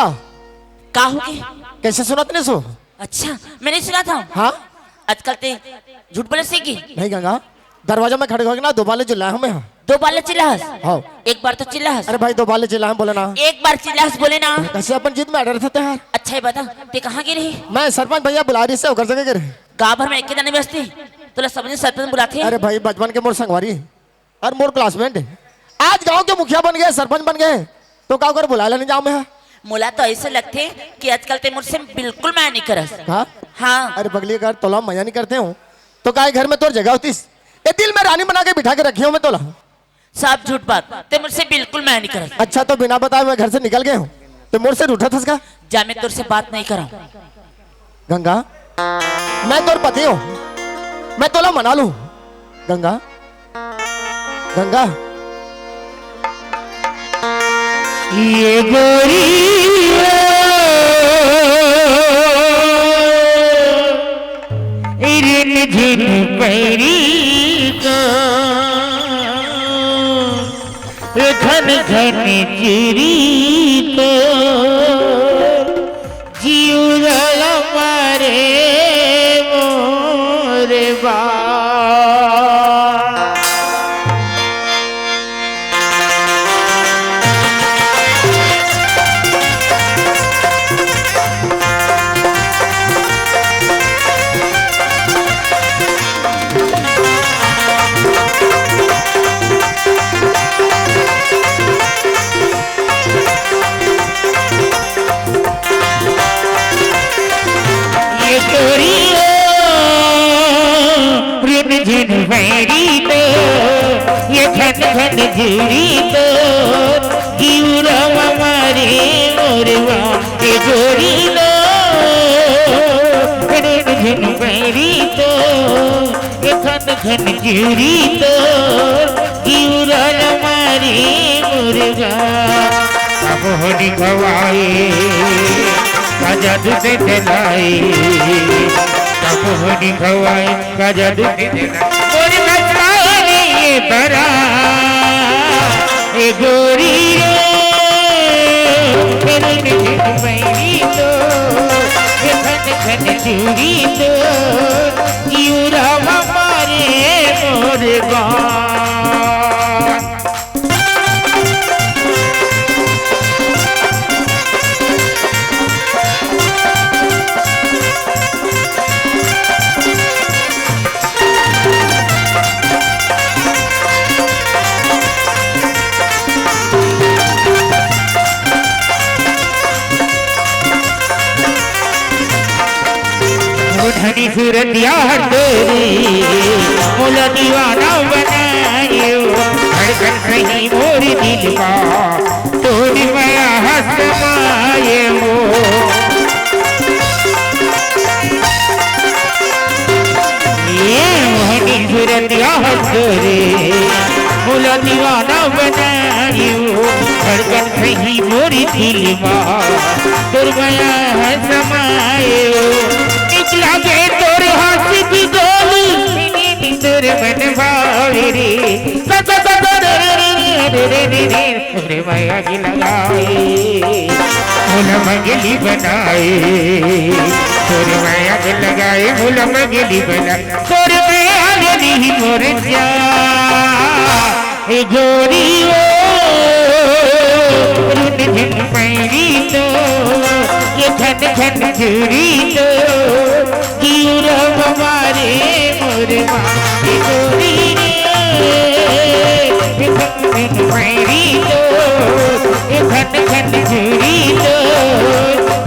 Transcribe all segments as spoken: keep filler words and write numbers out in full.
आ, का होगे? कइसे सुनत नइ हस? अच्छा, मैं नइ सुनत हँव। हाँ? आजकल तें झूठ बोले सीख गे? नहीं गंगा, दरवाजा में खड़े होके ना दो बाले चिल्लाए हँव मैं हा। दो बाले चिल्लाहस? हाँ। एक बार तो चिल्लाहस। अरे भाई, दो बाले चिल्लाए हँव, बोले ना। एक बार चिल्लाहस, बोले ना। कइसे अपन जिद में अड़े रहिथस यार। अच्छा, ये बता, तें कहाँ गे रहे? मैं सरपंच भैया बुलाय रहिस हे, ओकर जगह गे रहे। गाँव भर में एक ही दाने बस्ती, तोला सब झन सरपंच बुलाथे। अरे भाई, बचपन के मोर संगवारी हे। अउ मोर classmate हे। आज गांव के मुखिया बन गे, सरपंच बन गे, तो का ओकर बुलाय ला नइ जांव मैं हा? मोला तो अइसे लगथे कि आजकल तें मोर से बिल्कुल मया नइ करस। हाँ? हाँ। अरे पगली, अगर तोला मया नइ करतेंव, तो का ए घर में तोर जगह होतिस? ए दिल में रानी बना के बिठा के रखे हँव मैं तोला। सब झूठ बात, तें मोर से बिल्कुल मया नइ करस। अच्छा, तो बिना बताए मैं घर से निकल गे हँव, तो मोर से रूठत हस का? जा, मैं तोर से बात नइ करँव। गंगा, मैं तोर पति हँव, मैं तोला मना लूँ। गंगा, गंगा। ये गोरी रे, रिन झिन पैरी तो, घन घन चिरी तो, जिउरा मारे मोर बा। ये गोरी ओ, रिन झिन पैरी तो, ये घन घन झिरी तो, जिउरा मारे मोर बा। ये गोरी ओ, रिन झिन पैरी तो, ये घन घन झिरी तो, जिउरा मारे मोर बा। कब होनी खवाई, का जादू तें चलाई, कब होनी खवाई, का जादू तें चलाई। मोर बचवा रे ये बरा, ए गोरी रे, खेलने झिन पैरी तो, ये घन घन झिरी तो, जिउरा मारे मोर बा। ओ धनी सूरतिया हर तोरी, मोला दीवाना बनायो, धड़कन सही मोर दिल का, तोरी मया हस माये हो। ये मोहनी सूरतिया हर तोरी, मोला दीवाना बनायो, धड़कन सही मोर दिल मा, तोर मया हस मायो। निकला के तोर हाथ की गोली, तोर मन भावे रे। तोर मया के लगाए, मोला मंगली बनाए। तोर मया के लगाए, मोला मंगली बनाए। तोर मया के दी मोर जा। ए गोरी ओ, रुन झिन पैरी तो, ये घन घन झुरी तो, जिउरा मारे मोर बा। ए गोरी रे, ये घन घन पैरी तो, ये घन घन झुरी तो,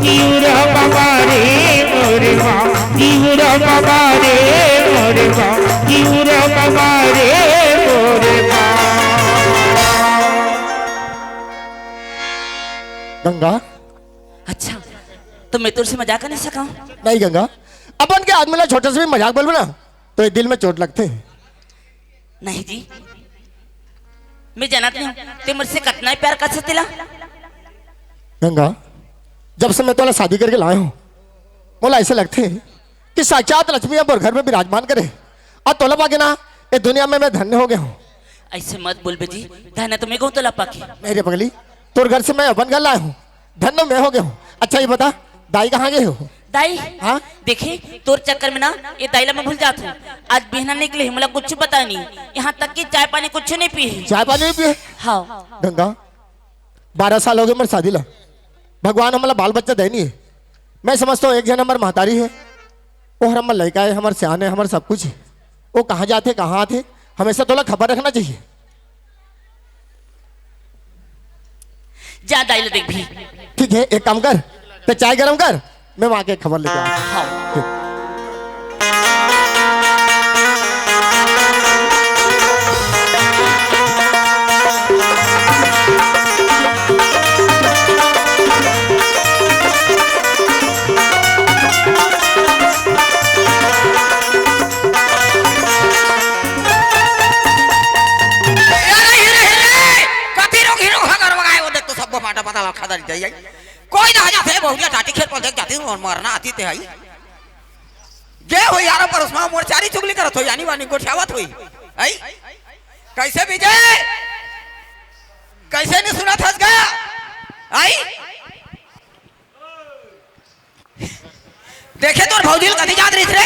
जिउरा मारे मोर बा। जिउरा मारे मोर बा। जिउरा मारे मोर बा। गंगा। अच्छा, तो मैं तोर से मजाक नइ कर सकंव? नहीं गंगा, अपन के आदमी ला छोटे से भी मजाक बोलबे ना, तो ये दिल में चोट लगथे। नहीं जी, मैं जानत नइ हंव, तें मोर से कतना प्यार करथस तेला। गंगा, जब से मैं तोला शादी करके लाय हंव, मोला अइसे लगथे कि साक्षात लक्ष्मी अब मोर घर में विराजमान करे। अउ तोला पाके ना, ए दुनिया में मैं धन्य हो गे हंव। अइसे मत बोलबे जी, धन्य तो मैं कहूं तोला पाके। नहीं रे पगली, तोर घर से मैं अपन घर लाय हंव, धन्य मैं हो गया हूँ। अच्छा, ये बता, दाई कहाँ गए हो? दाई, हाँ? देखे, तोर चक्कर में ना, ये दाई ला मैं भूल जात हूँ। आज बिहना निकले ही, मोला कुछ पता नहीं, यहाँ तक कि चाय पानी कुछ नहीं पी है। चाय पानी नहीं पिए? हाँ। गंगा, बारह साल हो गए मेरे शादी ला, भगवान हमला बाल बच्चा दे नहीं है। मैं समझता हूँ, एक जन हमार महतारी है, वो हर हमर लड़का है, हमार सियान है, हमार सब कुछ है। वो कहाँ जाते, कहाँ आते, हमेशा तोला खबर रखना चाहिए। जा दाई ला देख भी। ठीक है, एक काम कर, ते चाय गरम कर, मैं वहां के खबर लेके आता हूँ। हाँ। ठीक। ए, रे, रे, रे, रे! कथी रोग ही रोग हगर बगाए, वो देख तो सब बाटा पता ला खा दारी जाई। कोई ना जाथे, बहुरिया टाटी खेत पर देख जाती हूँ और मरना आती ते आई। गे हो यार, पर उसमें मोर चारी चुगली करत हो, यानी वानी गोठियावत होई। आई? कैसे विजय? कैसे नहीं सुना था इसका? आई? देखे तोर भौजी ल कथी जात रहिस रे?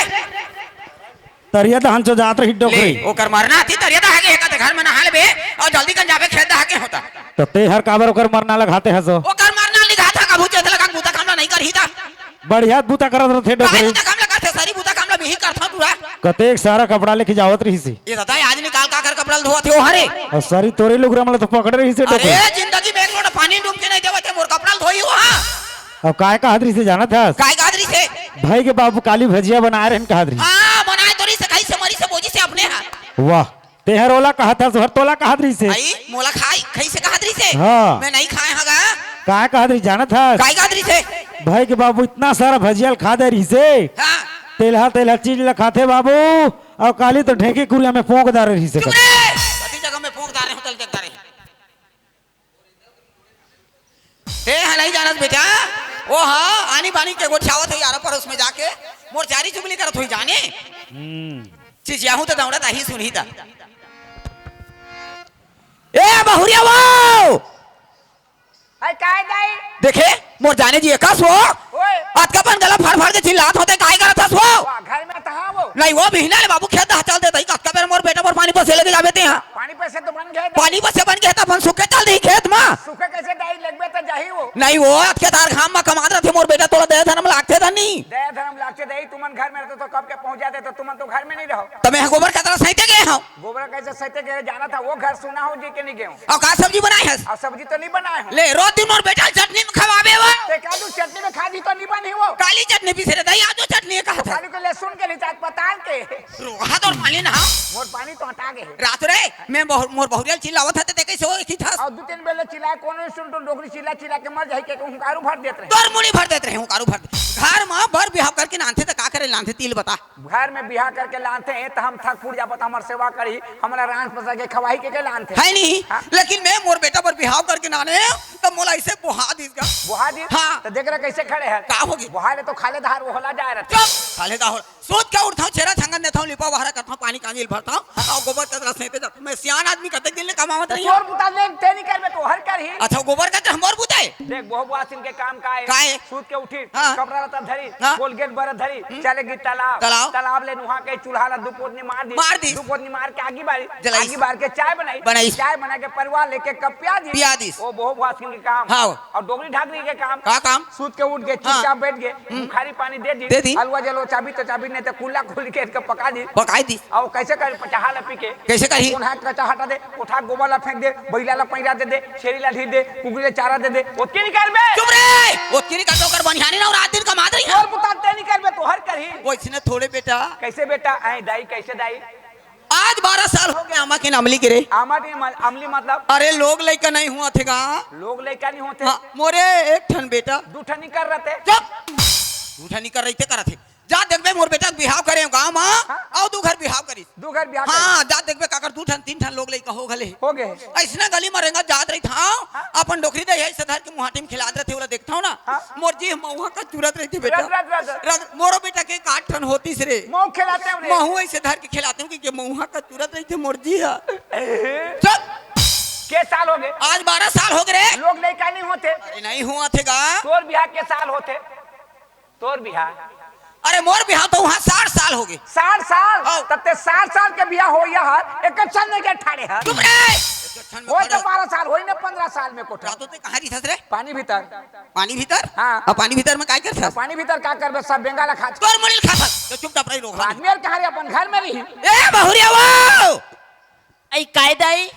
तरिया दहन चो जात रही डोकरी। ले, ओकर मरना थी, तरिया दहा के हेका ते घर में नहा लेबे, और जल्दी कन जाबे खेत दहा के होता। तो ते हर काबर ओकर मरना लगाते हसो? ओकर मरना लिखा था, कभू चेत लगा, बूता काम नहीं करही था। बढ़िया बूता करत रथे काहे डोकरी। बूता काम लगा थे, सारी बूता काम ला मिही करथा पूरा। कतेक सारा कपड़ा लेके जावत रहिस हे। ये दादा, आज निकाल का कर कपड़ा ल धोवत हे, ओ हरे। और सारी तोरे लुगरा मन ल तो पकड़े रहिस हे अरे, डोकरी। जिंदगी में एक लोटा पानी डूब के नहीं देवत हे, मोर कपड़ा ल धोई हुआ। अब काय कहत रहिस हे जानत हस? काय कहत रहिस हे? भाई के बाबू काली भजिया बनाए रहन कहत रहिस। हाँ, बनाए तो रहिस हे, खाई से मरी से बोजी से अपने हा। वाह, तेहर ओला कहत हस, हर तोला कहत रहिस हे। आई, मोला खाई, खाई से कहत रहिस हे। हाँ। मैं नहीं खाए हगा। काय कहत रहिस जानत हस? काय कहत रहिस हे? भाई के बाबू इतना सारा भजिया ल खा दे रहिस हे। हाँ। तेलहा, तेलहा चीज ल खाथे बाबू, और काली तो ढेंकी कुरिया में पोंक दारे रहिस हे चुप कथे। रे! कति जगह में पोंक दारे होतल देख दारे। ते ह नहीं जानत बेटा, ओ ह आनी बानी के गोठियावत हे यार पड़ोस में जाके, मोर चारी चुगली करत होई जाने। हम्म। चिचियाहूं त दौड़त आही सुनही त। ए बहुरिया वो! अरे काय दाई? देखे, मोर जाने जी एकास वो। ओए। अतका पन गला फाड़ फाड़ के चिल्लात होते, काय करत हस वो? वाह, घर में त हाँ वो। नहीं वो बिहना ले बाबू खेत दहा चल देता ही, अतका बेर मोर बेटा मोर पानी पसे लगे जाबे ते हाँ। पानी पसे तो बन गए दाई। पानी पसे बन गए त अपन सुखे चल देही खेत मा। सुखे कैसे दाई, लगबे त जाही वो। नहीं वो, अतके तार घाम मा कमात रथे मोर बेटा, तोला दया धरम लागथे त नहीं। दया धरम लागथे दाई, तुमन घर में रहते तो कब के पहुंच जाते, तो तुमन तो घर में नहीं रहो। त मैं गोबर कचरा सहिते गए हूँ। गोबर कैसे सहिते गए, जाना था वो घर सुना हो जी के नहीं गए हूँ। और का सब्जी बनाए हस? और सब्जी तो नहीं बनाए हूँ। ले, रोज दिन मोर बेटा चटनी में खवाबे वो। ते का तू चटनी में खा दी तो नहीं बनी वो। काली चटनी पीसे रे दाई, आज वो चटनी है कहा था। काली को लहसुन के नहीं, चाट पताल के। रोहा तोर पानी ना। मोर पानी तो हटा गए है। रात रे, मैं बहु-, मोर बहुरिया ल चिल्लावत था, ते कैसे हो एक ही था। और दो तीन बेले चिल्लाए, कोनो सुन तो डोकरी चिल्ला चिल्ला के मर जाए के हुंकारू भर देत रहे। तोर मुड़ी भर देत रहे, हुंकारू भर दे। घर में बर बिहाव करके नानथे त का करे नानथे, तिल बता। घर में बिहा करके लानथे, त हम थक फूट जाबो, त हमर सेवा करही, हमला रांध पसा के खवाही के, के लानथे? है नहीं, हाँ? लेकिन मैं मोर बेटा बर बिहाव करके नाने, त मोला ऐसे बोहा दिस गा। बोहा दिस? हाँ। त देख रहा कैसे खड़े हैं। का होगी? बोहा ले तो खाले धार वो होला जाए रहते। चुप! खाले धार होला। सोच के उठता हूँ, छेरा छंगन देता हूँ, लिपा बहरा करता हूँ, पानी कांजी भरता हूँ, और गोबर कचरा सहिते जाता हूँ। मैं सियान आदमी कतेक दिन ले कमावत रही हूँ। तोर बुता ले, ते नहीं करबे, तो हर करही। अच्छा, गोबर कचरा हमर बुता है? देख, बहु बुआ सिंह के काम का है? का है? सूत के उठी, हाँ। कपड़ा लत्ता धरी, हाँ। कोलगेट बरत धरी, हम्म। चले गई तालाब। तालाब। तालाब ले नुहा के चूल्हा ला दू पोतनी मार दी। मार दी। दू पोतनी मार के आगी बारी। जलाई। आगी बार के चाय बनाई। बनाई। चाय बना के परवा लेके कप पिया दी। पिया दी। वो बहु भास्किन के काम। हाँ। और डोगरी ढाकरी के काम। का काम? सूत के उठ के हाँ। चुपचाप बैठ गए। हम्म। बुखारी पानी दे दी। दे दी। अलवा जलवा चाबी तो चाबी नहीं तो कुल्ला खोल के इसको पका दी। पकाई दी। और कैसे कर चाहा ला पी के? कैसे कही? उन्हें कचा हटा दे, उठा गोबर ला फेंक दे, बैला ला पैरा दे दे, छेरी ला ढीर दे, कुकुरी ला चारा दे दे, ओतके नहीं करबे। चुप रे! ओतके नहीं करबे, ओकर बनिहानी ना, रात दिन कमात रही है। और बुता ते नहीं करबे, तो हर करही। वो इसने थोड़े बेटा। कैसे बेटा? ऐ दाई, कैसे दाई? आज बारह साल हो गए आमा के अमली के रे। आमा के म-, अमली मतलब? अरे लोग लइका नहीं हुआ थे गा। लोग लइका नहीं होते? हाँ, मोरे एक ठन बेटा। दू ठन नहीं कर रहते? चुप! दू ठन नहीं कर रही थे, करत हे। जा देखबे मोर बेटा के बिहाव करे गांव मा, हाँ? अउ दू घर बिहाव करिस। दू घर बिहाव करिस। हाँ, जा देखबे काकर दू ठन, तीन ठन लोग लइका हो घले। हो गए। अइसना गली मा रेंगत जात रहिथंव, हाँ? अपन डोकरी दे अइसे धर के मुहाटी में खिलात रहिथे, ओला देखथंव ना। हाँ? मोर जी मउहा का चुरत रहिथे बेटा। रत, रत, रत, रत। रत, मोरो बेटा के एक आठ ठन होतिस रे। मउ खिलाते हो रे। महू अइसे धर के खिलाते हूँ कि, कि मउहा का चुरत रहिथे मोर जी हा। चुप। के साल होगे? आज बारह साल होगे रे। लोग लइका नहीं होथे। अरे नहीं हुआ थे गा। तोर बिहाव के साल होथे? तोर बिहाव। अरे मोर बिहाव तो वहाँ साठ साल होगे। साठ साल? हाँ। तब ते साठ साल के बिहाव हो या हर, एक क्षण में के ठाड़े हर। चुप रे। एक क्षण में वो तो खड़े। बारह साल होई ने, पन्द्रह साल में कोठा। रातो ते कहाँ रहिथस रे? पानी भीतर। पानी भीतर? हाँ। अब पानी भीतर में काय करथस? पानी भीतर का करबे, सब बेंगा ला खात। तोर मुड़ी ल खाथस। तो चुपचाप रही, रोक। आदमी और कहाँ रे, अपन घर में रही। ए बहुरिया वो। आई काय दाई?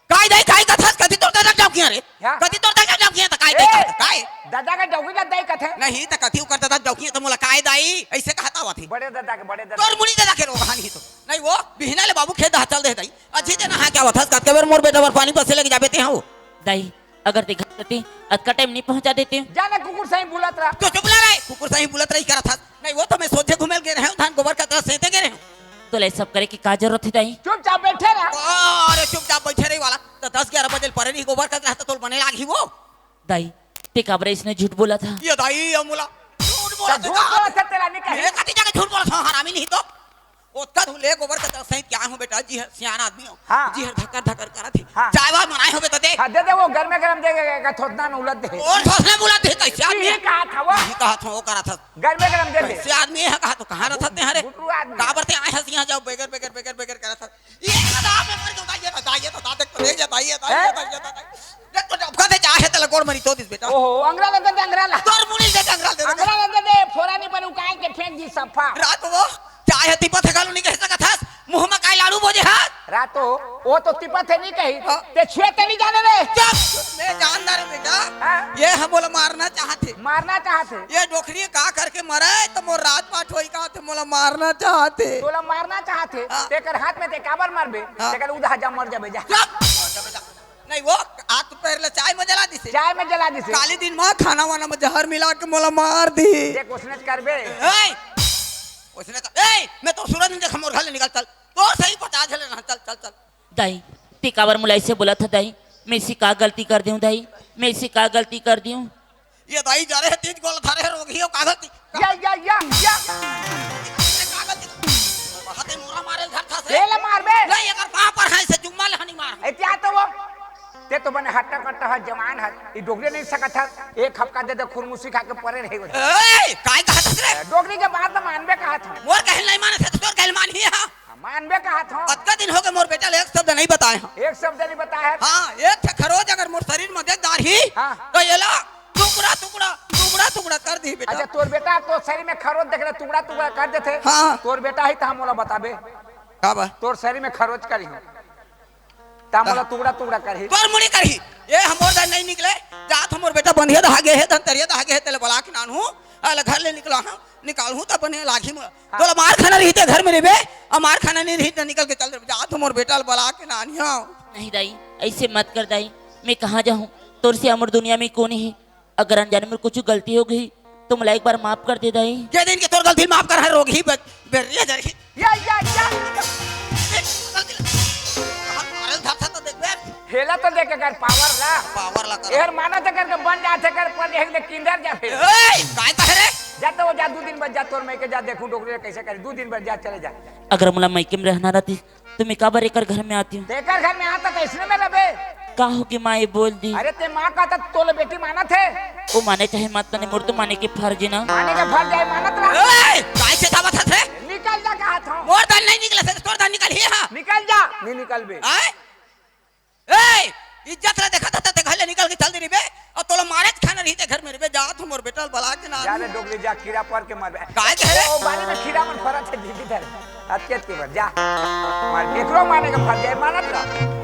काय दाई, काय कथस? कति तोर ददा डौकिया रे? हाँ। कति तोर ददा डौकिया त काय ए, दाई कथस? काय? ददा के डौकी ला दाई कथे। नहीं त कति ओकर ददा डौकिया त मोला काय दाई? ऐसे कहत आवत हे। बड़े ददा के, बड़े ददा। तोर मुड़ी ददा के रोगहान ही तो। नहीं वो, बिहना ले बाबू खेत डहा चल दे दाई। अजी ते नहा के आवत हस, कतके बेर मोर बेटा बर पानी पसे लग जाबे ते हव। दाई, अगर ते घर कती अतका टाइम नहीं पहुंचा देते। जाने कुकुर सही बुलत रहा। तो चुप ला रे, कुकुर सही बुलत रही करत हस। नहीं वो तो मैं सोझे घूमे ल गे रहे हूँ, धान गोबर कचरा सेते गे रहे हूँ। तोला ये सब करे के का जरूरत हे दाई? चुपचाप बैठे रहा। अरे चुपचाप बैठे रही वाला, तो दस ग्यारह बजे परे रही गोबर कचरा तो तोल बने लागी वो। दाई, ते काबर इसने झूठ बोला था? ये दाई, ये मोला झूठ बोला तो था झूठ का? बोला था, तेला नहीं कही। ये कति जगह झूठ बोला था, हरामी नहीं तो। ओतका धुन ले गोबर कचरा सहित क्या हूँ बेटा, जी हर सियान आदमी हो। हाँ। जी हर धकर धकर करत हे। हाँ। चाय वाय बनाए हो बेटा दे। हाँ, दे दे, वो गरमे गरम दे, दे, दे, थोथना में उलट दे। और थोथना में उलट दे, कैसे आदमी ये है? कहा था वो? यही कहा था, वो करा था। गरमे गरम दे दे। कैसे आदमी है, कहा तो कहाँ रहता ते हरे? गुटरू आदमी। काबर ते आए हस यहाँ जाओ, बेगर, बेगर, बेगर, बेगर करत हस। ये दादा, मैं मर जाऊँ, ये दादा, ये दादा, देख तो, ये दादा, ये दादा, ये हैं? दादा, ये दादा। देख तो, अब कहते चाहे तेला गोड़ मरी तो दिस बेटा। ओहो, अंगरा ले दे, अंगरा ला। तोर मुड़ी ले दे, अंगरा ले दे। अंगरा ले दे, फोरा नहीं पर उकाल के फेंक दी सफा। रात वो चाय तिपत हे घलो नहीं कह सकत हस, मुंह में काय लाड़ू बोजे हस। रातो, वो तो तिपत हे नहीं कही, हाँ। ते छुए ते नहीं जाने रे। चुप, मैं जानदार हूँ बेटा। हाँ। ये हम बोला मारना चाहते। मारना चाहते। ये डोकरी का करके मरे तो मोर राजपाट होई का, ते मोला मारना चाहते। तोला मारना चाहते, हाँ। तेकर हाथ में ते काबर मारबे? हाँ। तेकर उधा जा, मर जाबे जा। चुप, मर जाबे जा। नहीं वो हाथ पैर ले चाय में जला दिसे। चाय में जला दिसे। काली दिन माँ खाना वाना में जहर मिला के मोला मार दी। देख, उसने करबे। ए! उसने कर, ए! मैं तो सूरज नहीं देखा, मोर घर ले निकल, चल। तो सही पता चले ना, चल, चल, चल। दाई, ते काबर मोला ऐसे बोला था दाई? मैं इसी का गलती कर दूं दाई? मैं इसी का गलती कर दूं? ये दाई जा रहे तीज गोल धरे रोगी हो कागल ती। या, या, या, या। अरे कागल ती। बहुत ही मोरा मारे घर था से। ले ले मार बे। नहीं, अगर वहां पर है से जुम्मा ले हनी मार। ए, क्या तो वो? ते तो बने हट्टा कट्टा है, जवान है। ई डोगरे नहीं सकत है। एक हफ्का दे दे, खुरमुसी खा के परे रहे हो। ए, काय कहत हस रे? डोगरी के बात तो मानबे कहत हूँ। मोर कहल नहीं माने थे, तो तोर कहल मान ही है। हाँ, मानबे कहत हूँ। अतका दिन हो गए मोर बेटा ले एक शब्द नहीं बताए हैं। एक शब्द नहीं बताए हैं। हाँ, एक ठे खरोच अगर मोर शरीर में देख डारही, हाँ। तो ये ला टुकड़ा, टुकड़ा, टुकड़ा, टुकड़ा कर दी बेटा। अच्छा, तोर बेटा तो शरीर में खरोच देख ले, टुकड़ा, टुकड़ा कर देथे। हाँ। तोर बेटा ही तो हम बोला बताबे। का बा? तोर शरीर में खरोच करी हूँ। ता मोला हाँ। टुकड़ा, टुकड़ा करही। तोर मुड़ी करही। ये हमर दन नहीं निकले। जात हमर बेटा बंधिया दहा गे हे, धनतरिया दहा गे हे, तेला बला के नानहूँ। अले घर ले निकला हूँ, निकालहूँ त बने लागी मोला। हाँ। तोला मार खाना रहिते घर में रहिबे, अउ मार खाना नहीं रहिते निकल के चल देबे। जात हमर बेटा ल बला के नानिया। नहीं दाई, ऐसे मत कर दाई। मैं कहाँ जाहूँ? तोर से हमर दुनिया में कोन हे? अगर अनजाने में कुछ गलती हो गई तो मोला एक बार माफ कर दे दाई। के दिन के तोर गलती माफ कर हर रोगही बे-, बेरिया जरही। या, या, या। देख, गलती ल-, हाथ मारल धरता तो देख बे। हेला तो देख कर पावर ला। पावर ला कर। एहर माना तो करके बन जाथे कर पर देख ले किंदर जा फिर। ए, काय कहे रे? जा तो वो जा दू दिन बाद जा तोर मैं के जा देखूं डोकरी कैसे करे। दू दिन बाद जा चले जा। अगर मोला मइके में रहना रहती तो मैं काबर एकर घर में आती हूँ? तेकर घर में आता तो इसने में रबे। का हो के माँ ये बोल दी? अरे ते माँ का तो तोले बेटी मानत हे। वो माने चाहे मत माने, मोर तो माने के फर्ज ना। माने के फर्ज है, मानत रहा। ए, काय से धावत हस रे? निकल जा कहा था। मोर दन नहीं निकले से, तोर दन निकल ही हाँ। निकल जा, नहीं निकल बे। आय? ए, इज्जत ला देखत हस ते घर ले निकल के चल दे रही बे। अउ तोला मारे के खाना रही ते घर में रही बे, जा तू मोर बेटा ल बला के ना। जा रे डोकरी जा, कीड़ा पर के मरबे। काय कहे रे? ओ बाली में कीड़ा मन फरत हे दीदी धर। अचेत के बर जा। मार एकरो माने के फर्ज है, मानत रहा।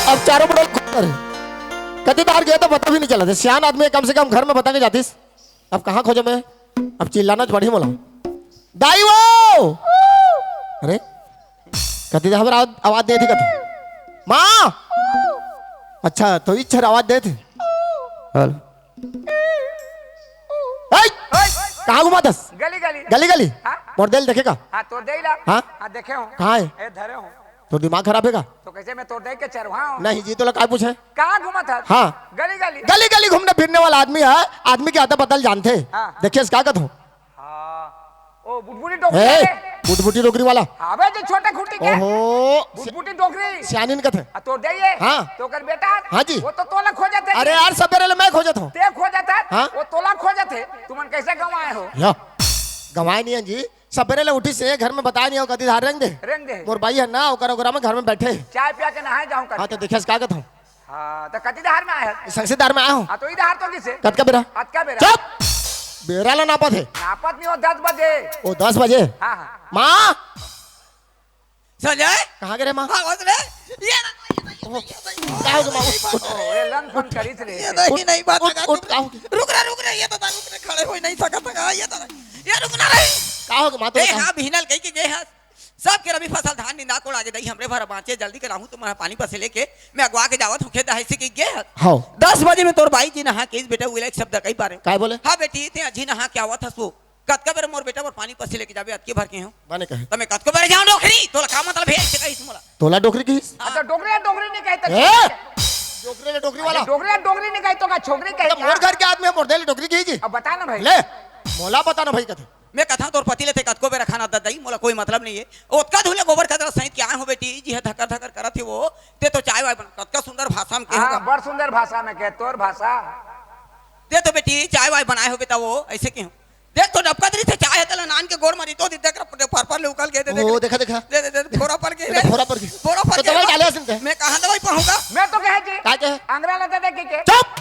अब चारों पड़ोस घूम रहे। कति बार गए तो पता भी नहीं चला था। सियान आदमी है, कम से कम घर में बता के जातीस। अब कहाँ खोजों मैं? अब चिल्लाना तो पड़ी मोला। दाई वो! अरे, कति देर हमर आवाज, आवाज दे थी कति? माँ! अच्छा, तो इच्छर आवाज दे थी। हेलो। ए! कहाँ घुमाथस? गली गली। गली गली? हाँ। मोर देल देखे का? हाँ, तोर देई ला। हाँ? हाँ, देखे हो। कहाँ है? ए, धरे हो। तोर दिमाग खराब हे का? तो कैसे मैं तोर देई के चरवाहा हूँ? नहीं जी, तोला काय पूछे? कहाँ घूमत हस? हाँ। गली गली। गली गली घूमने फिरने वाला आदमी है, आदमी के आता पता ल जानथे। हाँ। देखिए, का कहत हूँ? हाँ। ओ, बुटबुटी डोकरी ए, वाले। बुटबुटी डोकरी वाला। हाँ बे, जो छोटे खूंटी के। ओहो। बुटबुटी डोकरी। सियानिन कथे। आ, तोर देई हे? हाँ। तो ओकर बेटा? हाँ जी। वो तो तोला खोजत हे। अरे यार, सबेरे ले मैं खोजत हूँ। ते खोजत हे? हाँ। वो तोला खोजत हे। तुमन कैसे गंवाए हो? या, गंवाए नहीं है जी। सबेरे ले उठिस हे, घर में बताए नहीं हो, कति धार रेंग दे। रेंग दे। मोर बाई है ना, ओकर ओकरा में घर में बैठे। चाय पिया के नहाए जाऊँ कर। हाँ, तो देखिए, का कहत हूँ? हाँ, तो कति धार में आए हस? संगसे धार में आए हो। हाँ, तो ई धार तो किसे? कतका बेरा? अतका बेरा। चुप! बेरा ला नापत हे। नापत नहीं हो, दस बजे। ओ, दस बजे? हाँ, हाँ। माँ! संजय! कहाँ गे रे माँ? हाँ, बस रे। ये ना, ये ना, ये ना, ये ना, ये ना, का हो गे माँ? ये उठ, उठ। ओ, ये लन फन करिस रे। ये नहीं, नहीं बात उठ, लगा उठ, तुम। का हो गे? रुक रे, रुक रे, ये तो रुक रे, खड़े हो ही नहीं सकत है, ये तो, ये रुक ना रे। का हो गे माँ, तोला ए, का? हाँ, बिहनल कही के गे हस। सबके रबी फसल धान निंदा कोड़ा गे दई, हमरे भर बाँचे, जल्दी कराहूँ, तुम्हारा पानी पसे लेके मैं अगवा के जावत हूँ खेत, ऐसे कि गे हस। हाँ। दस बजे में तोर बाई जी नहा के आइस बेटा, वो एक शब्द कही पारे। काय बोले? हाँ बेटी, ते अजी नहा के आवत हस वो। कतका बेर मोर बेटा मोर पानी पसे लेके जाबे, अतके भर के हूँ। बने कहे। त मैं कतको बेर जाऊँ डोकरी, तोला का मतलब हे, ऐसे कहिस मोला। तोला डोकरी कहिस? हाँ, तो डोकरी, डोकरी नहीं कहता। ए? डोकरी ले डोकरी वाला। डोकरी, डोकरी नहीं कहता, का छोकरी कहे तो क्या? मोर घर के आदमी है, मोर देले डोकरी कही जी। अब बता ना भाई। ले, मोला बता ना भाई कथे। मैं कथा तोर पति ले ते कतको बेरा खाना दे दई, मोला कोई मतलब नहीं है। ओतका धुले गोबर कचरा सहित के आए हो बेटी, जी है धकर धकर करत हे वो, ते तो चाय वाय बना, कतका सुंदर भाषा में हाँ, कहेगा। बड़ सुंदर भाषा में कहे, तोर भाषा। ते तो बेटी चाय वाय बनाए हो बेटा वो, ऐसे के हो। देख तो डबका दरी से चाय है, तला नान के गोड़ मारी तो दी, देख रे, पर पर ले उकल के दे, देख ओ, रे। देखा, देखा। दे, दे, दे, फोरा पर के देखा, रे। फोरा पर के। फोरा पर तो के दवाई रे। डाले हसन ते। मैं कहाँ दवाई पाऊंगा? मैं तो कहे जी। का कहे? अंगरा लगा दे के, के। चुप!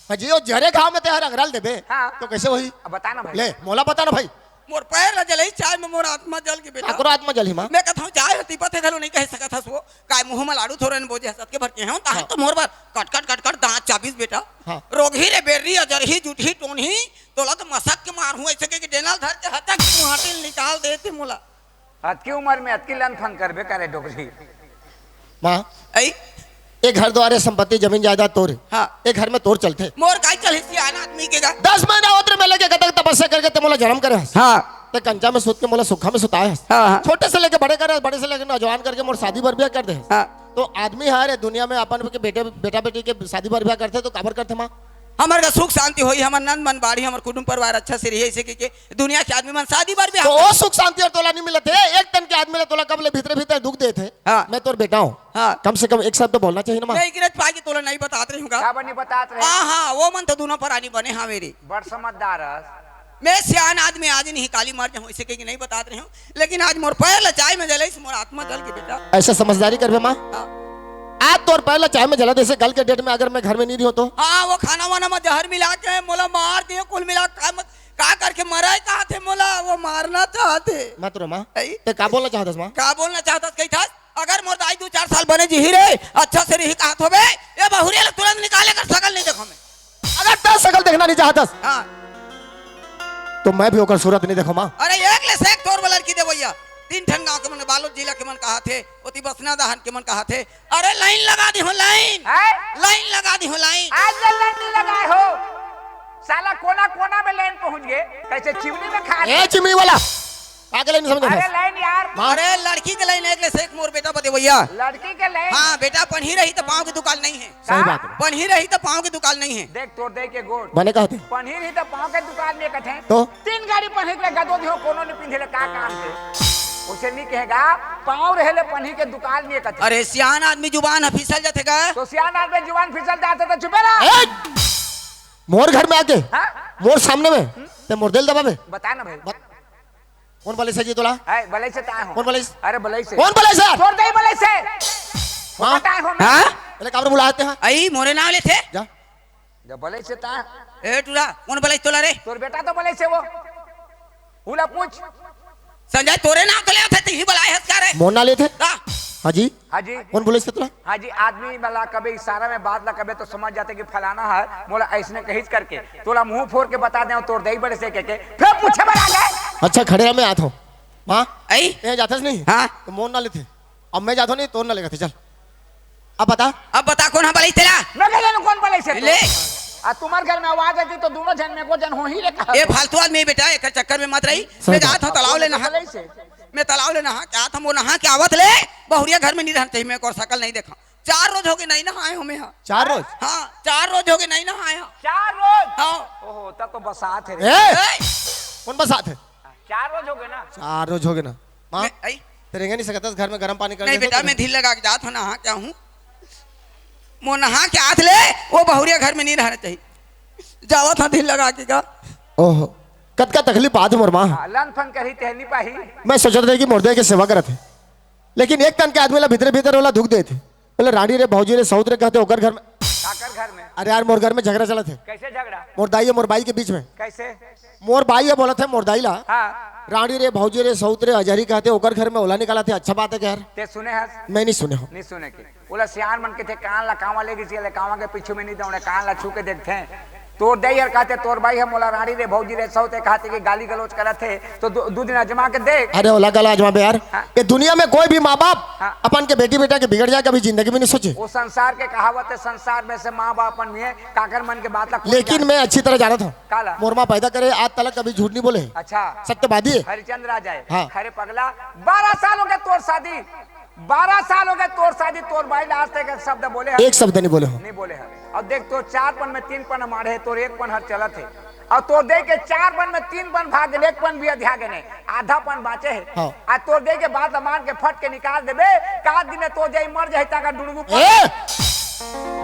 हाँ जी, वो जरे घाव में ते हर अंगराल देबे। हाँ। तो कैसे होही? अब बता ना भाई। ले, मोला बता ना भाई। मोर पैर ला जलही, चाय में मोर आत्मा जल के बेटा। काकरो आत्मा जलही माँ? मैं कहता हूँ, चाय हती पथे घलो नहीं कह सकत हस वो। काय मुँह में लाड़ू थोरन बोजे हसत के भर के हूँ, ताहे हाँ। तो मोर बर कट, कट, कट, कट दाँत चाबिस बेटा। हाँ। रोगही रे बेर्री, अजरही, जुटही, टोनही, तोला तो मसक के मारहूँ, ऐसे के, के डेनल धर के हतक के मुहाटिल निकाल देते मोला। अतकी उम्र में अतकी लन फन करबे करे डोकरी। माँ, ऐ? ए घर द्वारे संपत्ति, जमीन जायदाद तोर। हाँ। ए घर में तोर चलथे। मोर काई चलही सियान आदमी के गा? दस महीना होत रे, मैं लेके कतक तपस्या करके ते मोला जन्म करे हस। हाँ। ते कंचा में सुत के मोला सुखा में सुताए हस। हाँ, हाँ। छोटे से लेके बड़े करे, बड़े से लेके नौजवान करके मोर शादी बर ब्याह कर दे हस। हाँ। तो आदमी हर ए दुनिया में अपन के बेटे, बेटा बेटी के शादी बर ब्याह करथे तो काबर करथे माँ? हमर का सुख शांति होई, हमर नंद मन बाढ़ी, हमर कुटुंब परिवार अच्छा से रही, ऐसे के, के दुनिया के आदमी मन शादी बर ब्याह तो ओ सुख शांति अउ तोला नहीं मिलत हे। एक तन के आदमी ला तोला कब ले भीतरे भीतर दुख देत हे। हाँ। मैं तोर बेटा हूँ। हाँ। कम से कम एक शब्द तो बोलना चाहिए ना माँ। नहीं गिरत पाई के तोला नहीं बतात रही हूँ का? का बनी बतात रहे? हाँ, हाँ, वो मन तो दोनों परानी बने हाँ मेरी। बड़ समझदार हस। मैं सियान आदमी आज नहीं काली मर जाऊँ, इसे कहीं नहीं बतात रही हूँ। लेकिन आज मोर पैर ला चाय में जलइस, मोर आत्मा जल के बेटा। ऐसा समझदारी करबे माँ? हाँ। आज तोर पैर ला चाय में जला देसे, गल के डेट में अगर मैं घर में नहीं रही हूँ तो? हाँ, वो खाना वाना में जहर मिला के मोला मार दिए, कुल मिला के का मत का करके मराए चाहत हे मोला, वो मारना चाहत हे। मत रो माँ। ऐ? ते का बोलना चाहत हस माँ? का बोलना चाहत हस कहिथस? अगर मोर दाई दू चार साल बने जिही रे, अच्छा से रही कहत होबे, ए बहुरिया ला तुरंत निकाले कर सकल नहीं देखो मैं। अगर तैं सकल देखना नहीं चाहत हस, हाँ। तो मैं भी ओकर सूरत नहीं देखो माँ। अरे एक ले से एक तोर बर लड़की देवइया। तीन ठन गांव के मन, बालोद जिला के मन कहत हे, ओती बसना दहन के मन कहत हे, अरे लाइन लगा दिहो, लाइन। हैं? लाइन लगा दिहो, लाइन। आज ले लाइन नहीं लगाए हो। साला कोना कोना में लाइन पहुंच गए, कैसे चिमनी में खा ए, चिमनी वाला। का के लाइन समझ अरे लाइन यार। हाँ। अरे लड़की के लाइन एक ले से एक मोर बेटा बदे भैया। लड़की के लाइन। हाँ, बेटा पढ़ी रही तो पाँव के दुकान नहीं है। सही बात है। पढ़ी रही तो पाँव के दुकान नहीं है। देख तोर दे के गोड़। बने कहते। पढ़ी रही तो पाँव के दुकान नहीं कथे। तो? तीन गाड़ी पहने के गदो दिहो, कोनो नहीं पिंधे ले, का काम है? उसे नहीं कहेगा, पाँव रहे ले पन्ही के दुकान में कथे। अरे सियान आदमी जुबान ह फिसल जथे गा। तो सियान आदमी जुबान फिसल जाते तो चुपे रहा। ए! मोर घर में आके, हाँ? मोर सामने में, ते मोर दिल दबाबे। बता ना भाई। बत-, कौन बले से जी तोला? है, बले से ताए हो। कौन बले से? अरे बले से। कौन बले से? तोर दे बले से। हाँ? बताए हो मैं। हाँ? पहले काबर बुलाते हैं? आई मोरे नाव लेथे। जा। जब बलई से ता ए टूरा, कौन बलई तोला रे? तोर बेटा तो बलई से वो। उला पूछ। संजय, तोरे नाम तो ले आथे, तिही बलाए हस का रे? मोर ना लेथे? का? हाँ जी। हाँ जी। कौन बलई से तोला? हाँ जी, आदमी वाला कबे इशारा में बात ला कबे तो समझ जाते कि फलाना है, मोला ऐसने कहिस करके। तोला मुंह फोर के बता दे, तोर दई बड़े से के, के। फिर पूछे बर आ गए। अच्छा, खड़े रह, मैं आत हूँ। माँ, आई? ए जाथस नहीं? हाँ। तो मोर ना लेथे। अब मैं जाथो नहीं, तोर ना लेगा थे, चल। अब बता। अब बता, कौन हा बलई तेला? मैं कह देना, कौन बलई से? ले। आ तुम्हार घर में आवाज आती तो दोनों झन में को जन हो ही रे कहा। ए फालतू आदमी बेटा, एकर चक्कर में मत रही। सही मैं बात। जात हूँ तालाब ले नहा। मैं तालाब ले नहा के आत हूँ, वो नहा के आवत ले बहुरिया घर में नहीं रहना चाहिए, मैं और शकल नहीं देखा। चार रोज हो गए नहीं नहाए हूँ मैं। हाँ। चार रोज? हाँ, चार रोज हो गए नहीं नहाए हूँ। चार रोज? हाँ। ओहो, तब तो बसात है रे। ए! ए! कौन बसात है? चार रोज हो गए ना। चार रोज हो गए ना। माँ, मैं, आई? तेरे नहीं सकता घर में गर्म पानी कर नहीं देते बेटा, तो मैं ढील लगा के जात हूँ, नहा के आहूँ। मो नहा के आत ले, वो बहुरिया घर में नहीं रहना चाहिए। जावत हाँ ढील लगा के का। ओहो, कतका तकलीफ पात मोर माँ। हाँ, लन फन करी ते नहीं पाही। मैं सोचत रहे कि मोर दे के सेवा करत है, लेकिन एक तन के आदमी ला भीतरे भीतर वाला दुख देते। बोले, "रानी रे, भौजी रे, सौत रे," कहते ओकर घर में। काकर घर में? अरे यार, मोर घर में झगड़ा चलत है। कैसे झगड़ा? मोर दाई और मोर बाई के बीच में। कैसे? मोर बाई ये बोलत है मोर दाई ला, हाँ। "रानी रे, भौजी रे, सौत रे, अजहरी," कहते ओकर घर में ओला निकालत है। अच्छा बात है क्या यार? ते सुने हस? मैं नहीं सुने हूँ। नहीं सुने के। ओला सियान मन के थे, "कान ला कांवा ले गिस, ले कांवा के पीछू में नहीं दौड़े, कान ला छू के देखते हैं।" तोर दाई हर कहते, तोर बाई हम मोला "रानी रे, भौजी रे, सौत रे" कहते कि गाली गलौज करत है, तो दो, दो दिन आजमा के देख। अरे ओला गला आजमा बे यार। हाँ। ये दुनिया में कोई भी माँ बाप हाँ। अपन के बेटी बेटा के बिगड़ जाए, कभी जिंदगी में नहीं सोचे। वो संसार के कहावत है, संसार में से माँ बाप मन में काकर मन के बात ला खुद लेकिन जान। मैं अच्छी तरह जानत हूँ। काला? मोर माँ पैदा करे, आज तलक कभी झूठ नहीं बोले। अच्छा। सत्यवादी है। हरिचंद्र आ जाए। हाँ। अरे पगला, बारह साल हो गए तोर शादी, बारह साल हो गए तोर शादी, तोर बाई ला आज तक एक शब्द बोले है? एक शब्द नहीं बोले हो। नहीं बोले है। और देख, तोर चार पन में तीन पन मारे है, तोर एक पन हर चलत है। और तोर दे के चार पन में तीन पन भाग गए, एक पन भी अधिया गए नहीं, आधा पन बाँचे है। हाँ। आ तोर दे के बात मान के फट के निकाल देबे, का दिन में तोर जाई मर जाए, ताका डुड़बू पर। ए!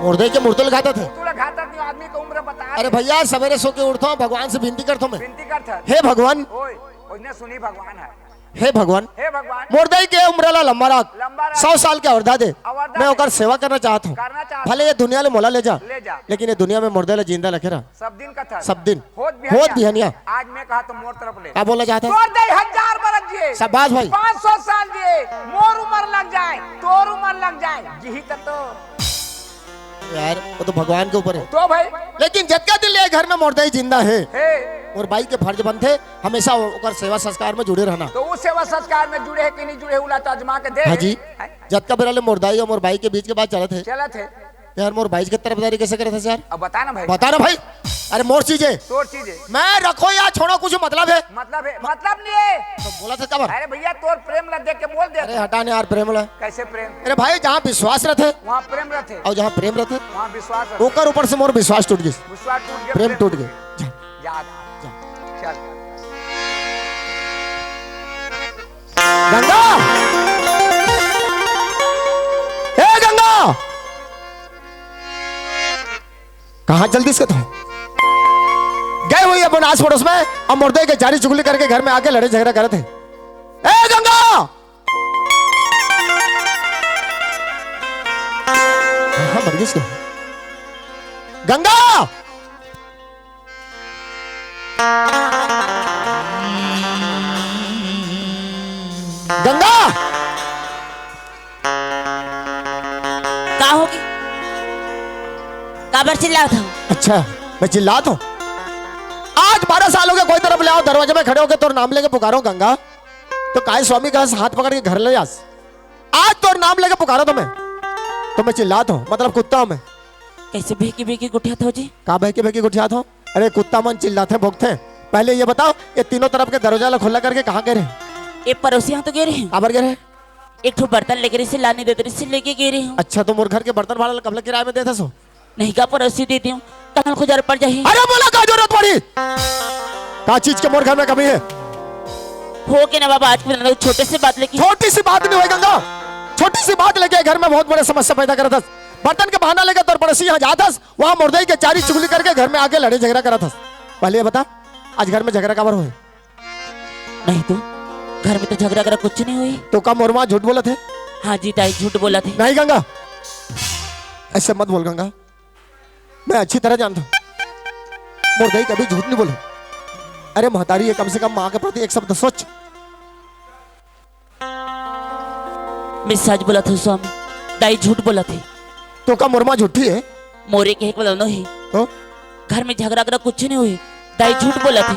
मोर दे के मुर्दल घातत है। तू लोग घातत नहीं, आदमी को उम्र बता अरे दे। भैया, सवेरे सो के उठता हूँ, भगवान से विनती करता हूँ मैं। विनती करता है। हे भगवान। ओए, उसने सुनी भगवान है। हे भगवान, हे भगवान। मोर दाई के उम्र ला लंबा राख। लंबा राख। सौ साल के अवरदा दे। अवरदा मैं दे। ओकर सेवा करना चाहत हूँ। करना चाहत भले ये दुनिया ले मोला ले जा। ले जा। लेकिन ये दुनिया में मोर दाई ला जिंदा रखे रहा। सब दिन का था। सब दिन। होत बिहनिया। होत बिहनिया। आज मैं कहा तो मोर तरफ ले। का बोला चाहत है? तोर दाई हजार बरस जिए। शाबाश भाई। पाँच सौ साल जिए। मोर उम्र लग जाए, तोर उम्र लग जाए, जिही त तो। यार, वो तो भगवान के ऊपर है। तो भाई। लेकिन जतका दिन ले घर में मोर दाई जिंदा है, हे। मोर बाई के फर्ज बनथे, हमेशा ओकर सेवा संस्कार में जुड़े रहना। तो वो सेवा संस्कार में जुड़े है कि नहीं जुड़े, उला तो आजमा के दे। हाँ जी। हैं? जतका बेरा ले मोर दाई और मोर बाई के बीच के बात चलत है। चलत है। यार, मोर बाई के तरफदारी कैसे करत है यार? अब बता ना भाई। बता ना भाई। अरे मोर चीज है। तोर चीज है। मैं रखो या छोड़ो, कुछ मतलब है? मतलब है, मतलब नहीं है। तो बोला था कबर। अरे भैया, तोर प्रेम ला देख के बोल दे। अरे हटा ना यार प्रेम ला। कैसे प्रेम? अरे भाई, जहाँ विश्वास रहते वहाँ प्रेम रहते। और जहाँ प्रेम रहते वहाँ विश्वास रहते। ओकर ऊपर से मोर विश्वास टूट गई। विश्वास टूट गया, प्रेम प्रेम टूट गया। जा। जा। जा। चल। गंगा, ए गंगा, कहाँ चल दिस के तू? गए हुई अपन आस पड़ोस में, अब मोर दाई के चारी चुगली करके घर में आके लड़े झगड़ा करत है। ए गंगा! हाँ, मर गई इसको। गंगा! गंगा! का होगे? काबर चिल्लात हव? अच्छा, मैं चिल्लात हूँ? आज बारह साल हो गए, कोई तरफ ले आओ, दरवाजे में खड़े होके तोर नाम लेके पुकारो गंगा, तो काय स्वामी का हाथ पकड़ के घर ले जास? आज तोर नाम लेके पुकारो तो मैं, तो मैं चिल्लात हूँ, मतलब कुत्ता हूँ मैं। कैसे भेंकी भेंकी गोठियात हो जी? का भेंकी भेंकी गोठियात हो? अरे कुत्ता मन चिल्लाथे भोंकथे। पहले ये बताओ, ये तीनों तरफ के दरवाजा ला खुला करके कहाँ गए रहे? ये पड़ोसी यहाँ तो गए रहे। काबर गए रहे? एक ठो बर्तन लेके रही से, लाने देते रही से, लेके गए रही हूँ। अच्छा, तो मोर घर के बर्तन भाड़ा ला कब ले किराए में देते सो? नहीं का पड़ोसी देती हूँ, कल को जरूरत पड़ जाही। अरे बोला का जरूरत पड़ी? का चीज के मोर घर में कमी है? हो के ना बाबा, आज के दिन छोटे से बात लेके। छोटी सी बात नहीं होय गंगा, छोटी सी बात लेके घर में बहुत बड़े समस्या पैदा करत हस। बर्तन के बहाना लेके तोर पड़ोसी यहाँ जात हस, वहाँ मोर दाई के चारी चुगली करके घर में आके लड़े झगड़ा करत हस। पहले ये बता, आज घर में झगड़ा काबर होय? नहीं तो, घर में तो झगड़ा वगैरह कुछ नहीं हुई। तो का मोर माँ झूठ बोलत है? हाँ जी दाई, झूठ बोलत है। नहीं गंगा, ऐसे मत बोल गंगा, मैं अच्छी तरह जानता हूँ, मोर दाई कभी झूठ नहीं बोले। अरे महतारी है, कम से कम माँ के प्रति एक शब्द सोच। मैं सच बोलत हूँ स्वामी, दाई झूठ बोलत है। तो का मोर माँ झूठी है? मोरे कहे के मतलब नहीं। तो? घर में झगड़ा वगड़ा कुछ नहीं हुई, दाई झूठ बोलत है।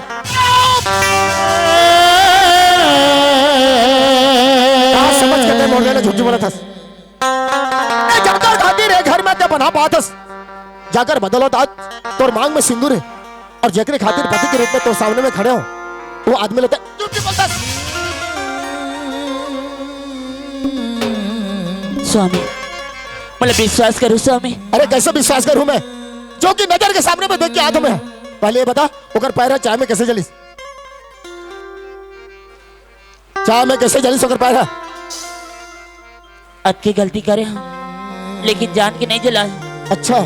का समझ के तैं मोर दाई ला झूठी बोलत हस? ए, जब तक खातिर ए घर में ते बना पात हस, जाकर बदल होत आज तोर मांग में सिंदूर हे, अउ जेकरे खातिर पति के रूप में तोर सामने में खड़े हों, वो आदमी ल ते झूठ बोलथस। स्वामी, मतलब विश्वास करो स्वामी। अरे, कइसे विश्वास करूं मैं, जो कि नजर के सामने में देख के आत हों मैं? पहले ये बता, ओकर पैर ह चाय में कइसे जलिस? चाय में कइसे जलिस ओकर पैर ह? अतकी गलती करे हंव, लेकिन जान के नइ जलाय। अच्छा,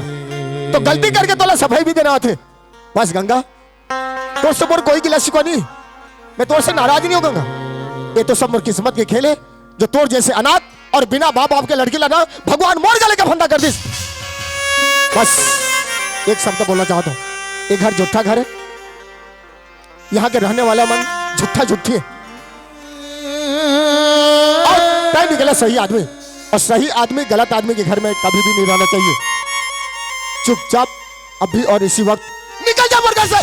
तो गलती करके तोला सफाई भी देना आथे। बस गंगा, तोर से मोर कोई गिला शिकवा नहीं, मैं तोर से नाराज नहीं हों गंगा। ये तो सब मोर किस्मत के खेल हे, जो तोर जइसे अनाथ अउ बिना माँ बाप के लड़की ला ना भगवान मोर गले के फंदा कर दिस। बस एक शब्द बोलना चाहत हों, ये घर झूठा घर हे, यहाँ के रहने वाला मन झूठा झूठी हे। अउ तैं निकला सही आदमी, अउ सही आदमी गलत आदमी के घर में कभी भी नहीं रहना चाहिए। चुपचाप अभी अउ इसी वक्त निकल जा मोर घर से।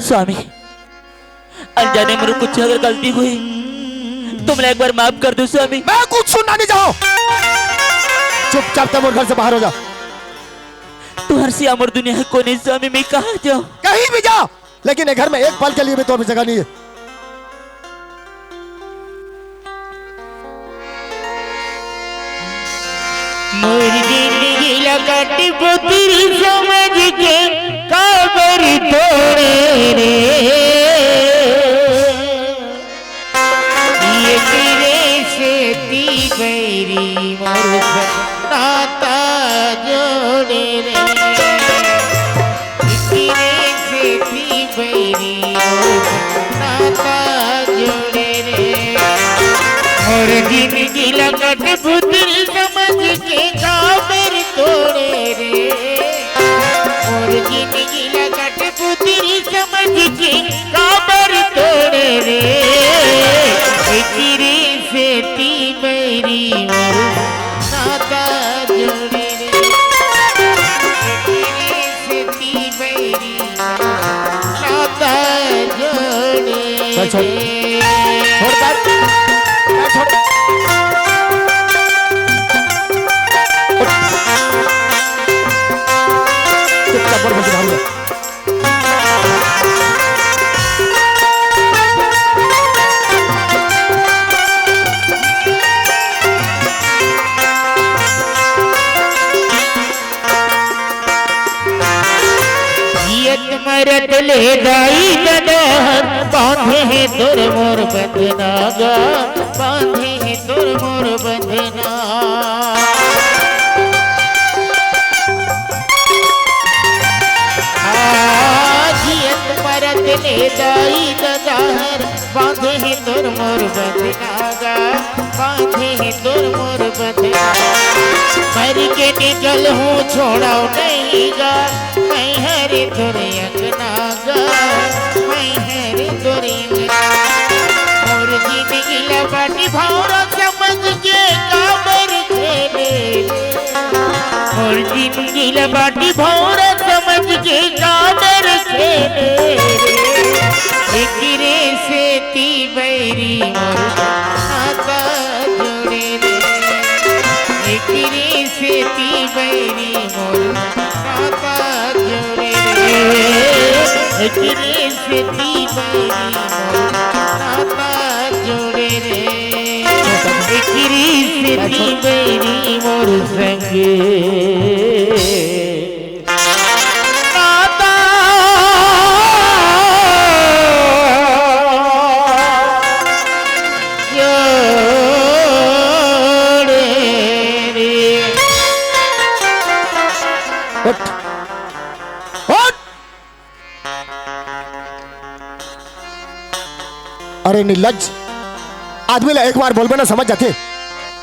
स्वामी, अनजाने में कुछ अगर गलती होही, तो मोला एक बार माफ कर दो स्वामी। मैं कुछ सुनना नहीं चाहंव। चुपचाप तैं मोर घर से बाहर हो जा। तुंहर सिवा मोर दुनिया हे कोई नहीं स्वामी, मैं कहाँ जांव? कहीं भी जा, लेकिन ये घर में एक पल के लिए भी तोर जगह नहीं हे। मोर जिंदगी ला काटी पुतरी समझ के काबर तोड़े रे। ये तेरे सेती बैरी मोर नाता जोड़े रे। तेरे सेती बैरी मोर नाता जोड़े रे। मोर जिंदगी ला कठपुतरी समझ के काबर तोड़े रे। मोर जिंदगी ला कठपुतरी समझ के काबर तोड़े रे। तेरे सेती बैरी मोर नाता जोड़े रे। तेरे सेती बैरी नाता जोड़े चल, छोड़। रे। छोड़, छोड़। उठ। चुपचाप बड़ बड़ भाग जा। जियत मरत ले दाई ददा हर, बांधे हे तोर मोर बंधना गा, बांधे हे तोर मोर बंधना। आ, जियत मरत ले दाई ददा हर, बांधे हे तोर मोर बंधना गा, बांधे हे तोर मोर बंधना। मर के निकल हूँ छोड़व नहीं गा, मैं हर तोर अंगना गा, मैं हर तोर अंगना। मोर जिंदगी ला बाटी भौंरा समझ के काबर खेले रे। मोर जिंदगी ला बाटी भौंरा समझ के काबर खेले रे। एकरे सेती बैरी मोर नाता जोड़े रे। एकरे सेती बैरी मोर नाता जोड़े रे। एकरे सेती बैरी मोर नाता जोड़े रे। एकरे सेती बैरी मोर संग नाता जोड़े रे। उठ। उठ। अरे निर्लज्ज, आदमी ला एक बार बोलबे ना समझ जाथे,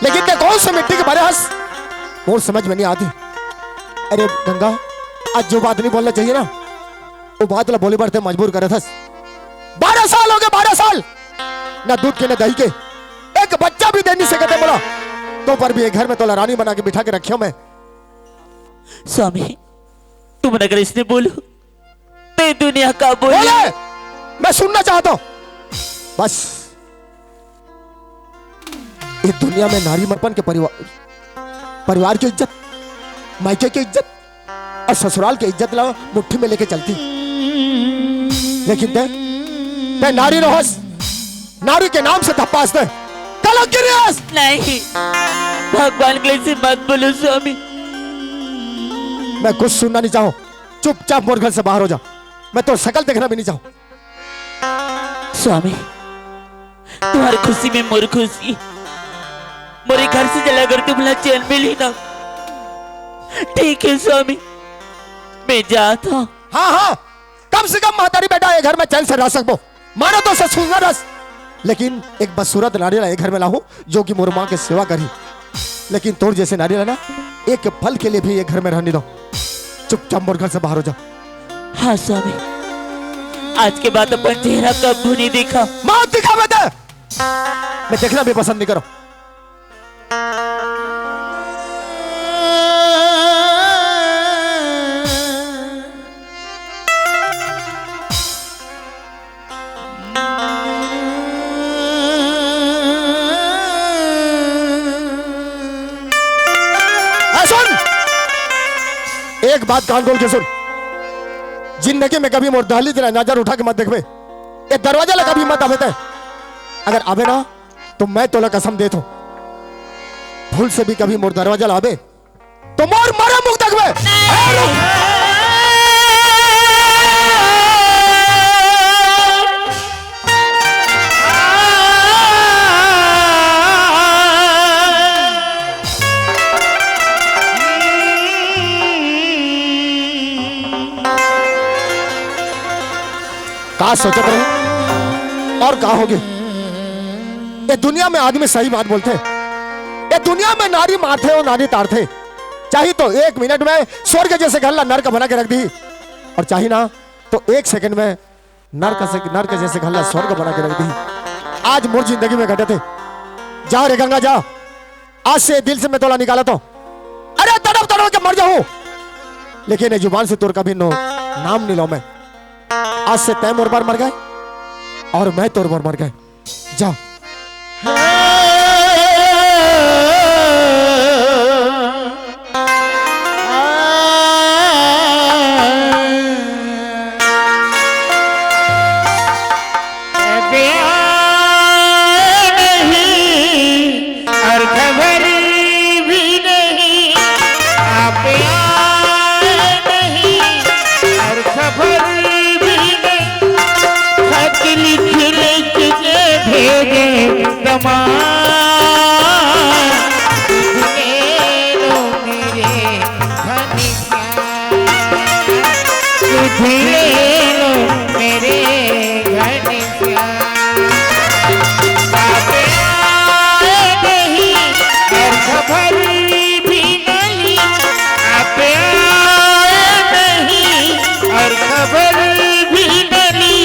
लेकिन तैं कौन से मिट्टी के बने हस, मोर समझ में नहीं आती। अरे गंगा, आज जो बात नहीं बोलना चाहिए ना, वो बात ला बोले बर तैं मजबूर करत हस। बारह साल हो गए, बारह साल, ना दूध के ना दही के, एक बच्चा भी दे नहीं सकते बोला, तो पर भी ये घर में तोला रानी बना के बिठा के रखे हंव मैं। स्वामी, तुम अगर इसने बोलो, तो ये दुनिया का बोले? बोले? मैं सुनना चाहता हूं। बस, ये दुनिया में नारी मरपन के परिवार, परिवार की इज्जत, मायके की इज्जत और ससुराल की इज्जत ला मुट्ठी में लेके चलती। लेकिन तै, तै नारी नोहस, नारी के नाम से धप्पास दे, कलंक गिरी अस। नहीं, भगवान के लिए मत बोलो स्वामी। मैं कुछ सुनना नहीं चाहूं, चुपचाप मोर घर से बाहर हो जा। मैं तो शकल देखना भी नहीं चाहूं। स्वामी, तुम्हारी खुशी में मोर खुशी। मोरे घर से चला कर तुमला चैन मिली ना। ठीक है स्वामी, मैं जाता हूं। हाँ, हाँ, कम से कम महतारी बेटा ये घर में चैन से रह सकबो। मानो तो ससुर न रस, लेकिन एक बदसूरत नारी ला ये घर में लाहू, जो कि मोर माँ के सेवा करी। लेकिन तोर जैसे नारी ला ना, एक पल के लिए भी ये घर में रहने दो। चुपचाप मोर घर से बाहर हो जा। हाँ स्वामी, आज के बाद अपन चेहरा कब नहीं देखा। मत दिखा मैं ते। मैं देखना भी पसंद नहीं करो। ए, सुन, एक बात कान खोल के सुन, जिंदगी में कभी मोर दहलीज ला नजर उठा के मत देखबे, ये दरवाजा ला कभी मत आबे ते। अगर आबे ना, तो मैं तोला कसम देत हूं, भूल से भी कभी मोर दरवाजा ला आबे, तो मोर मरे मुंह देखबे। ए, रुक। का सोचत रहे और का होगे? ये दुनिया में आदमी सही बात बोलथे। ये दुनिया में नारी मारथे और नारी तारथे। चाही तो एक मिनट में स्वर्ग जैसे घर ला नरक बना के रख दी, और चाही ना तो एक सेकंड में नरक से, नरक जैसे घर ला स्वर्ग बना के रख दी। आज मोर जिंदगी में घटत हे। जा रे गंगा जा, आज से दिल से मैं तोला निकालत हूं। अरे तड़प तड़प के मर जाऊं, लेकिन ये जुबान से तोर कभी नो नाम नहीं लो मैं। आज से तै मोर बर मर गए और मैं तोर बर मर गए। जा। नहीं, और खबर भी नहीं, आप आए नहीं, और खबर भी नहीं। खत लिख लिख के भेजे तमाम। सुध ले लो मेरे घनश्याम, सुध ले लो मेरे घनश्याम। आप आए नहीं और खबर भी न ली, आप आए नहीं और खबर भी न ली।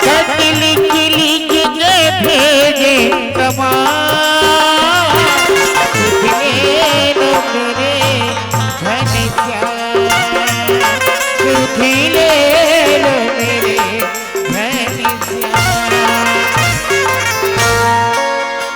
खत लिख लिख के भेजे तमाम।